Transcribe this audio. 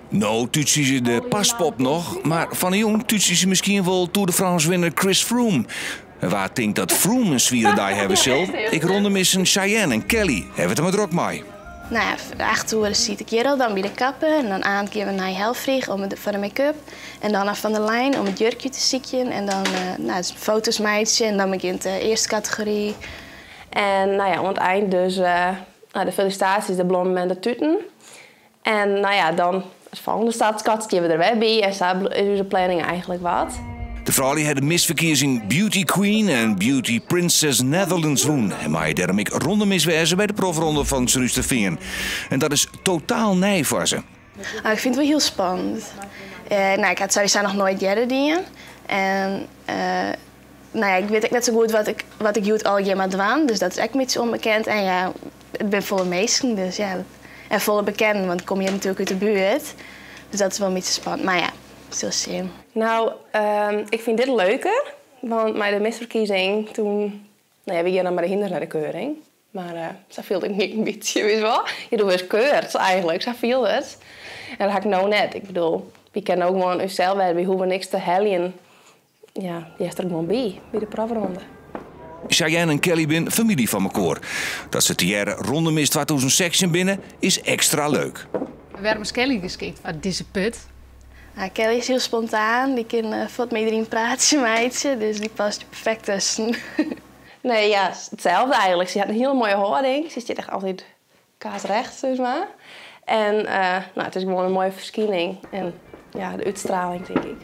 No tútsje se de paspop noch, mar fan 'e jûn tútsje se miskien wol Tour de France-winner Chris Froome. En wa tinkt dat Froome in swiere dei hawwe sil? Ek rondemissen Cheyenne en Kelly hawwe it der mar drok mei. No ja, 8 oere sit ik hjir al dan by de kapper. En dan oant gean we nei Helfrich om foar de make-up. En dan nei Van der Lijn om it jurkje te sykjen. En dan no, foto's meitsje. En dan begjint de earste kategory. En no ja, oan it ein dus no, de felisitaasjes, de blommen en de tuten. En no ja, dan it folgjende startskot steane we der wer by. En sa is ús planning eigentlik wat. De froulju ha de missferkiezing Beauty Queen en Beauty Princess Netherlands wûn. En meie dêrom ek rondemis wêze by de profronde fan Surhústerfean. En dat is totaal nij foar se. Ah, ik fyn it wol hiel spannend. No, ik ha it sawiesa noch noait earder dien. En no ja, ik wit ek net sa goed wat ik hjoed allegear moat dwaan. Dus dat is ek in bytsje ûnbekend. En ja, it binne folle minsken, dus ja. En folle bekenden, want ik kom hjir natuerlik út de buert. Dus dat is wol in bytsje spannend. Mar ja, sil sjen. No, ik fyn dit leuker. Want mei de missferkiezing toen. No ja, wy geane dan mei de hynders nei de keuring. Mar sa fielde ik my in bytsje, witst wol. Je wurdst keurd eigentlik, sa fielt it. En dat ha ik no net. Ik bedoel, wy kinne ek gewoan ússels wêze. Wy hoege niks te heljen. Ja, dy is der gewoan by, by de profronde. Cheyenne en Kelly binne famylje fan mekoar. Dat se tegearre Rondemis 2016 binne, is ekstra leuk. Wêrom is Kelly geskikt foar dizze put? Nou, Kelly is hiel spontaan. Dy kin fuort mei iderien praatsje meitsje. Dus dy past perfekt tusken. Nee, ja, itselde eigentlik. Se hat in hiele moaie hâlding. Se stiet echt altyd kaarsrecht, sis mar. En no, it is gewoan in moaie ferskining. En ja, de útstrieling, tink ik.